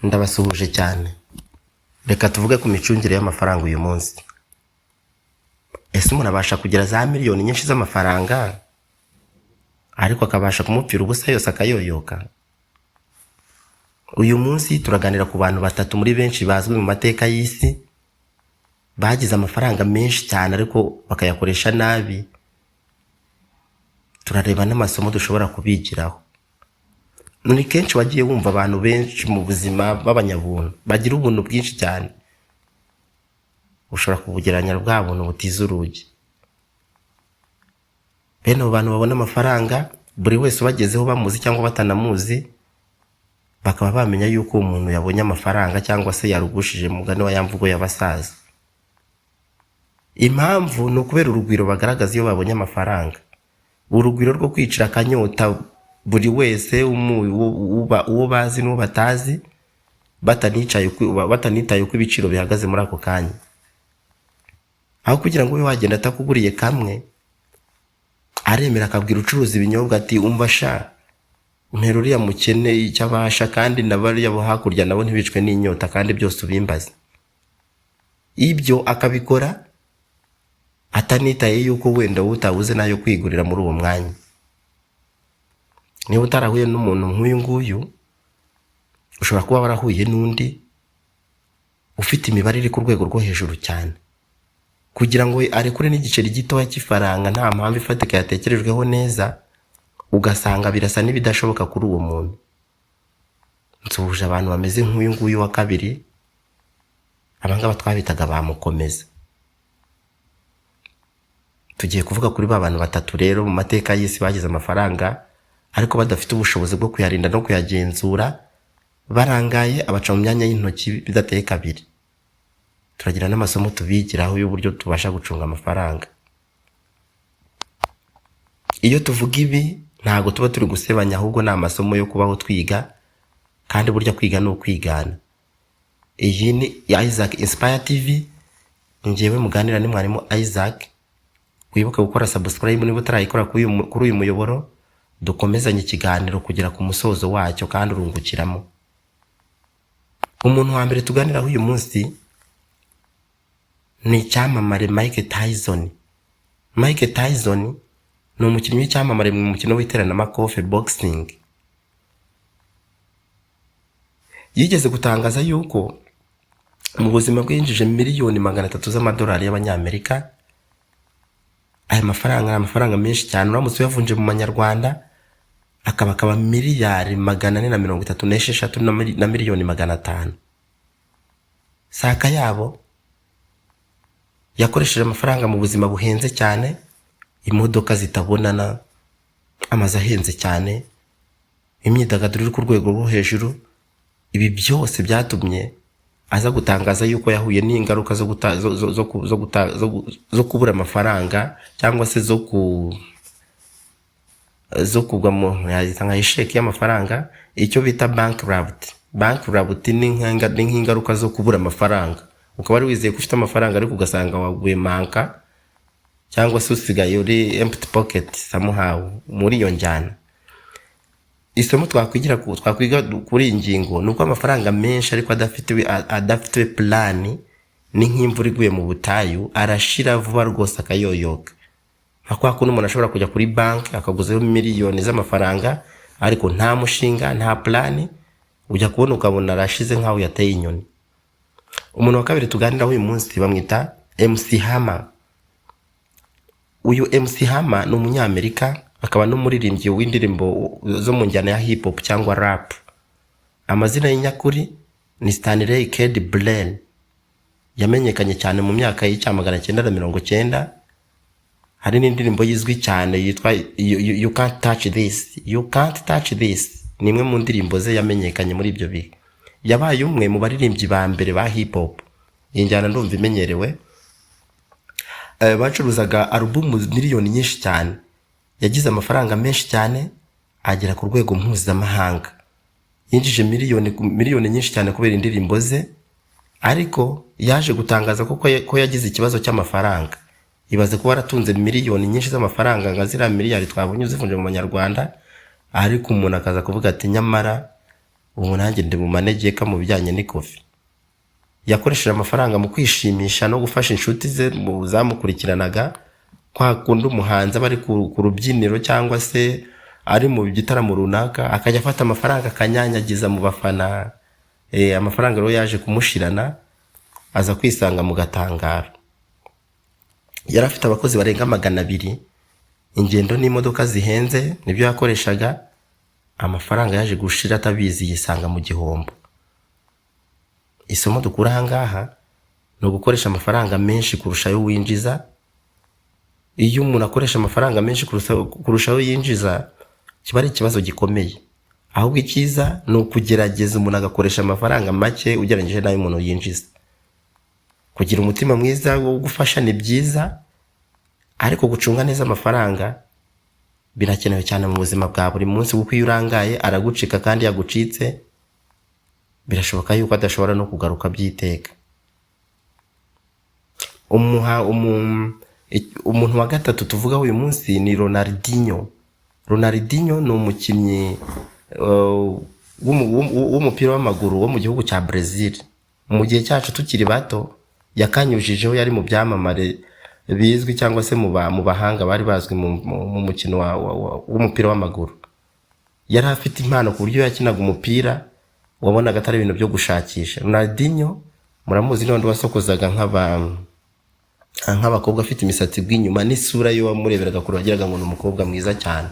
Ndabasuhuje cyane. Reka tuvuge ku micungire y'amafaranga uyu munsi. Ese umuntu abasha kugira za miliyoni nyinshi z'amafaranga ariko akabasha kumupfira ubusa yose akayoyoka? Uyu munsi turaganira ku bantu batatu muri benshi bazwi mu mateka y'isi bagize amafaranga menshi cyane ariko bakayakoresha nabi. Turareba n'amasomo dushobora kubigiraho. Ni kenshi wagiye wumva abantu benshi mu buzima b'abanyabuntu bagira ubuntu bwinshi cyane, ushobora kubugereranya bwa buntu butiza urugi. Bene abo bantu babona amafaranga, buri wese ubagezeho bamuzi cyangwa batanamuzi, bakaba bamenya yuko uwo muntu yabonye amafaranga cyangwa se yarugushije mugani wa ya mvugo y'abasaza. Impamvu ni ukubera urugwiro bagaragaza iyo babonye amafaranga, urugwiro rwo kwicira akanyota buri wese uwo bazi n'uwo batazi, batanitaye uko ibiciro bihagaze muri ako kanya. Aho kugira ngo ube wagenda atakuguriye kamwe, aremera akabwira ucuruza ibinyobwa ati: "Umva sha, mpera uriya mukene icyo abasha, kandi na bariya bo hakurya nabo ntibicwe n'inyota, kandi byose ubimbaze." Ibyo akabikora atanitaye yuko wenda wowe utabuze n'ayo kwigurira muri uwo mwanya. Niba utarahuye n'umuntu nk'uyu nguyu, ushobora kuba warahuye n'undi ufite imibare iri ku rwego rwo hejuru cyane, kugira ngo arekure n'igiceri gitoya cy'ifaranga nta mpamvu ifatika yatekerejweho neza, ugasanga birasa n'ibidashoboka kuri uwo muntu. Nsuhuje abantu bameze nk'uyu nguyu wa kabiri. Abangaba twabitaga ba mukomeza. Tugiye kuvuga kuri ba bantu batatu rero mu mateka y'isi bagize amafaranga ariko badafite ubushobozi bwo kuyarinda no kuyagenzura, barangaye abaca mu myanya y'intoki bidateye kabiri. Turagira n'amasomo tubigiraho y'uburyo tubasha gucunga amafaranga. Iyo tuvuga ibi, ntabwo tuba turi gusebanya, ahubwo ni amasomo yo kubaho twiga, kandi burya kwiga ni ukwigana. Iyi ni Isaac Inspire TV, njyewe muganira ni mwarimu Isaac. Wibuke gukora subscribe niba utarayikora kuri uyu muyoboro, dukomezanye ikiganiro kugera ku musozo wacyo kandi urungukiramo. Umuntu wa mbere tuganiraho uyu munsi ni icyamamare Mike Tyson. Mike Tyson ni umukinnyi w'icyamamare mu mukino w'iteramakofe, boxing. Yigeze gutangaza yuko mu buzima bwe yinjije miliyoni 300 z'amadolari y'Abanyamerika. Aya mafaranga ni amafaranga menshi cyane. Uramutse uyavunje mu manyarwanda, akaba miliyari 436 na miliyoni 500. Si akayabo. Yakoresheje amafaranga mu buzima buhenze cyane, imodoka zitabonana, amazu ahenze cyane, imyidagaduro iri ku rwego rwo hejuru. Ibi byose byatumye aza gutangaza yuko yahuye n'ingaruka zo guta, zo, zo, zo, ku- zo, guta, zo, gu- zo kubura amafaranga cyangwa se zo kugwa mu, yahita nka échec y'amafaranga, icyo bita bankrupt. Bankrupt ni nk'ingaruka zo kubura amafaranga, ukaba wari wizeye ko ufite amafaranga ariko ugasanga waguye manka cyangwa se usigaye uri empty pocket somehow muri iyo njyana. Isomo twakwiga kuri iyi ngingo ni uko amafaranga menshi ariko adafitiwe plan ni nk'imvura iguye mu butayu, arashira vuba rwose akayoyoka. Nka kwa kundi umuntu ashobora kujya kuri banki akaguzayo miliyoni z'amafaranga ariko nta mushinga, nta plan, ujya kubona ukabona arashize nk'aho yateye inyoni. Umuntu wa kabiri tuganiraho uyu munsi bamwita MC Hammer. Uyu MC Hammer ni Umunyamerika, akaba n'umuririmbyi w'indirimbo zo mu njyana ya hip hop cyangwa rap. Amazina y'inyakuri ni Stanley Cade Blair. Yamenyekanye cyane mu myaka y'icya 990. Hari n'indirimbo yizwi cyane yitwa You Can't Touch This. You Can't Touch This ni imwe mu ndirimbo ze yamenyekanye muri ibyo bihe. Yabaye umwe mu baririmbyi ba mbere ba hip hop. Iyi njyana ndumva imenyerewe. Bacuruzaga alubumu miliyoni nyinshi cyane. Yagize amafaranga menshi cyane, agera ku rwego mpuzamahanga. Yinjije miliyoni miliyoni nyinshi cyane kubera indirimbo ze, ariko yaje gutangaza ko yagize ikibazo cy'amafaranga. Ibaze kuba waratunze miliyoni nyinshi z'amafaranga nka ziriya miliyari twabonye uzivunje mu manyarwanda, ariko umuntu akaza kuvuga ati: "Nyamara Ubu nanjye ndi mu manegeka mu bijyanye n'ikofi. Yakoresheje amafaranga mu kwishimisha no gufasha inshuti ze mu zamukurikiranaga. Kwa kundi umuhanzi aba ari ku rubyiniro cyangwa se ari mu gitaramo runaka, akajya afata amafaranga akanyanyagiza mu bafana. Amafaranga rero yaje kumushirana, aza kwisanga mu gatangaro. Yari afite abakozi barenga 200, ingendo n'imodoka zihenze nibyo yakoreshaga. Amafaranga yaje gushira atabizi, yisanga mu gihombo. Isomo dukura aha ngaha ni ugukoresha amafaranga menshi kurusha ayo winjiza. Iyo umuntu akoresha amafaranga menshi kurusha ayo yinjiza, kiba ari ikibazo gikomeye. Ahubwo icyiza ni ukugerageza umuntu agakoresha amafaranga make ugereranyije n'ayo umuntu yinjiza. Kugira umutima mwiza wo gufasha ni byiza, ariko gucunga neza amafaranga birakenewe cyane mu buzima bwa buri munsi, kuko iyo urangaye aragucika, kandi yagucitse birashoboka yuko adashobora no kugaruka by'iteka. Umuntu wa gatatu tuvugaho uyu munsi ni Ronaldinho. Ronaldinho ni umukinnyi w'umupira w'amaguru wo mu gihugu cya Brazil. Mu gihe cyacu tukiri bato yakanyujijeho, yari mu byamamare bizwi cyangwa se mu bahanga bari bazwi mu mukino w'umupira w'amaguru. Yari afite impano ku buryo yakinaga umupira wabonaga atari ibintu byo gushakisha. Ronaldinho muramuzi, ni wundi wasokozaga nk'abakobwa, afite imisatsi bw'inyuma n'isura ye wamureberaga kure wagiraga ngo ni umukobwa mwiza cyane.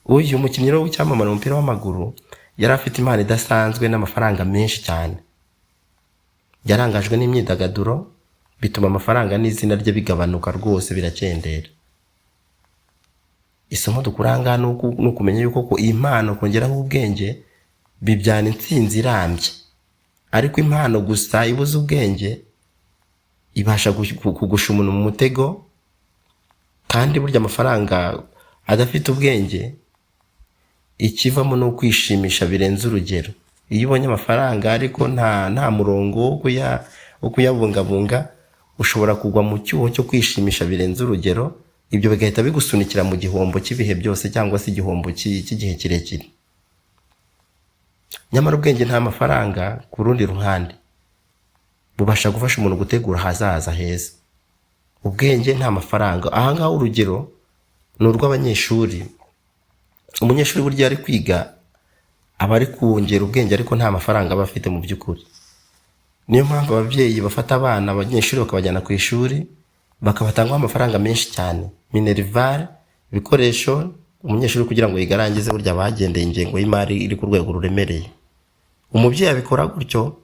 Uyu mukinnyi rero w'icyamamare mu mupira w'amaguru yari afite impano idasanzwe n'amafaranga menshi cyane. Yarangajwe n'imyidagaduro, bituma amafaranga n'izina rye bigabanuka rwose, birakendera. Isomo dukura aha ngaha ni ukumenya yuko ko impano kongeraho ubwenge bibyara intsinzi irambye, ariko impano gusa ibuze ubwenge ibasha kugusha umuntu mu mutego. Kandi burya amafaranga adafite ubwenge, ikivamo ni ukwishimisha birenze urugero. Iyo ubonye amafaranga ariko nta murongo wo kuyabungabunga, ushobora kugwa mu cyuho cyo kwishimisha birenze urugero. Ibyo bigahita bigusunikira mu gihombo cy'ibihe byose cyangwa se igihombo cy'igihe kirekire. Nyamara ubwenge nta mafaranga, ku rundi ruhande, bubasha gufasha umuntu gutegura ahazaza heza. Ubwenge nta mafaranga, aha ngaha urugero ni urw'abanyeshuri. Umunyeshuri burya ari kwiga aba ari kongera ubwenge, ariko nta mafaranga aba afite mu by'ukuri. Niyo mpamvu ababyeyi bafata abana abanyeshuri bakabajyana ku ishuri, bakabatangaho amafaranga menshi cyane, minerval, ibikoresho. Umunyeshuri kugira ngo yige arangize, burya bagendeye ingengo y'imari iri ku rwego ruremereye. Umubyeyi abikora gutyo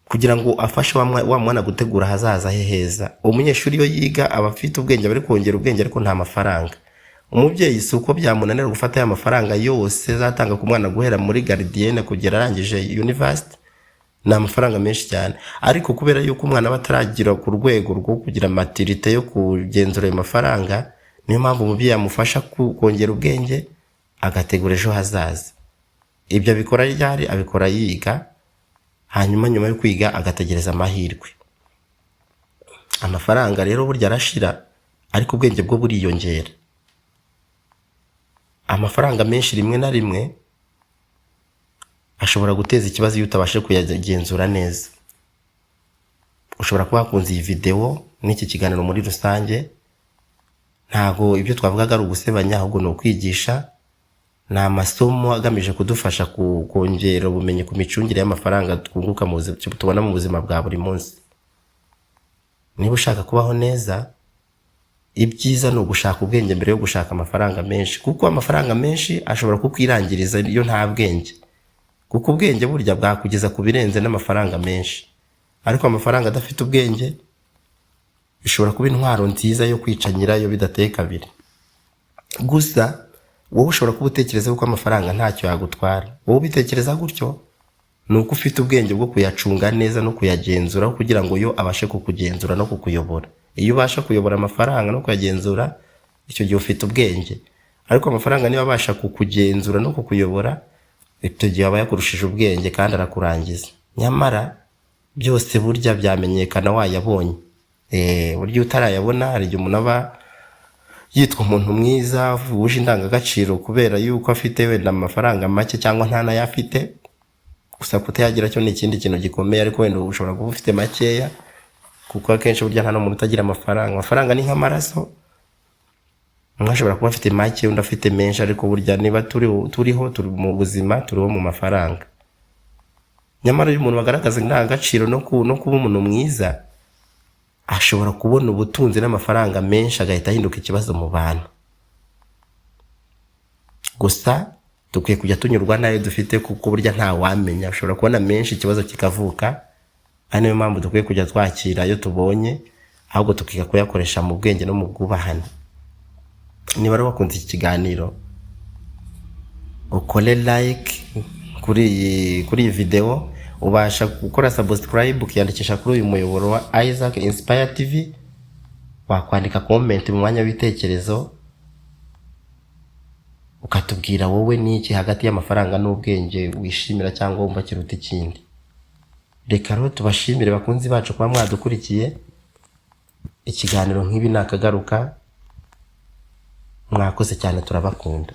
kugira ngo afashe wa mwana gutegura ahazaza he heza. Umunyeshuri iyo yiga aba afite ubwenge, aba ari kongera ubwenge, ariko nta mafaranga. Umubyeyi si uko byamunanira gufata ya mafaranga yose azatanga ku mwana guhera muri gardienne kugera arangije university, ni amafaranga menshi cyane, ariko kubera yuko umwana aba ataragira ku rwego rwo kugira maturité yo kugenzura ayo mafaranga, niyo mpamvu umubyeyi amufasha kongera ubwenge, agategura ejo hazaza. Ibyo abikora ryari? Abikora yiga, hanyuma nyuma yo kwiga agategereza amahirwe. Amafaranga rero burya arashira, ariko ubwenge bwo buriyongera. Amafaranga menshi rimwe na rimwe ashobora guteza ikibazo iyo utabashe kuyagenzura neza. Ushobora kuba wakunze iyi videwo n'iki kiganiro muri rusange. Ntabwo ibyo twavugaga ari ugusebanya, ahubwo ni ukwigisha, ni amasomo agamije kudufasha kongera ubumenyi ku micungire y'amafaranga twunguka mu buzima, tubona mu buzima bwa buri munsi. Niba ushaka kubaho neza, ibyiza ni ugushaka ubwenge mbere yo gushaka amafaranga menshi, kuko amafaranga menshi ashobora kukwirangiriza iyo nta bwenge, kuko ubwenge burya bwakugeza ku birenze n'amafaranga menshi. Ariko amafaranga adafite ubwenge bishobora kuba intwaro nziza yo kwica nyirayo bidateye kabiri. Gusa wowe ushobora kuba utekereza ko amafaranga ntacyo yagutwara. Wowe ubitekereza gutyo ni uko ufite ubwenge bwo kuyacunga neza no kuyagenzura, kugira ngo yo abashe kukugenzura no kukuyobora. Iyo ubasha kuyobora amafaranga no kuyagenzura, icyo gihe ufite ubwenge. Ariko amafaranga niba abasha kukugenzura no kukuyobora, icyo gihe aba yakurushije ubwenge kandi arakurangiza. Nyamara byose burya byamenyekana wayabonye. Burya utarayabona hari igihe umuntu aba yitwa umuntu mwiza wuje indangagaciro kubera yuko afite wenda amafaranga make cyangwa nta nayo afite. Gusa kutayagira cyo ni ikindi kintu gikomeye, ariko wenda ushobora kuba ufite makeya, kuko akenshi burya nta n'umuntu utagira amafaranga. Amafaranga ni nk'amaraso, umwe ashobora kuba afite make, undi afite menshi, ariko burya niba turiho, turi mu buzima, turiho mu mafaranga. Nyamara iyo umuntu bagaragaza indangagaciro no kuba umuntu mwiza, ashobora kubona ubutunzi n'amafaranga menshi, agahita ahinduka ikibazo mu bantu. Gusa dukwiye kujya tunyurwa n'ayo dufite, kuko burya nta wamenya, ushobora kubona menshi ikibazo kikavuka. Ari niyo mpamvu dukwiye kujya twakira ayo tubonye, ahubwo tukiga kuyakoresha mu bwenge no mu bwubahane. Niba rero wakunze iki kiganiro, ukore like kuri iyi video. Ubasha gukora subscribe, ukiyandikisha kuri uyu muyoboro wa Isaac Inspire TV. Wakwandika comment mu mwanya w'ibitekerezo, ukatubwira wowe n'iki hagati y'amafaranga n'ubwenge wishimira cyangwa wumva kiruta ikindi. Reka rero tubashimire, bakunzi bacu, kuba mwadukurikiye. Ikiganiro nk'ibi nakagaruka. Mwakoze cyane, turabakunda.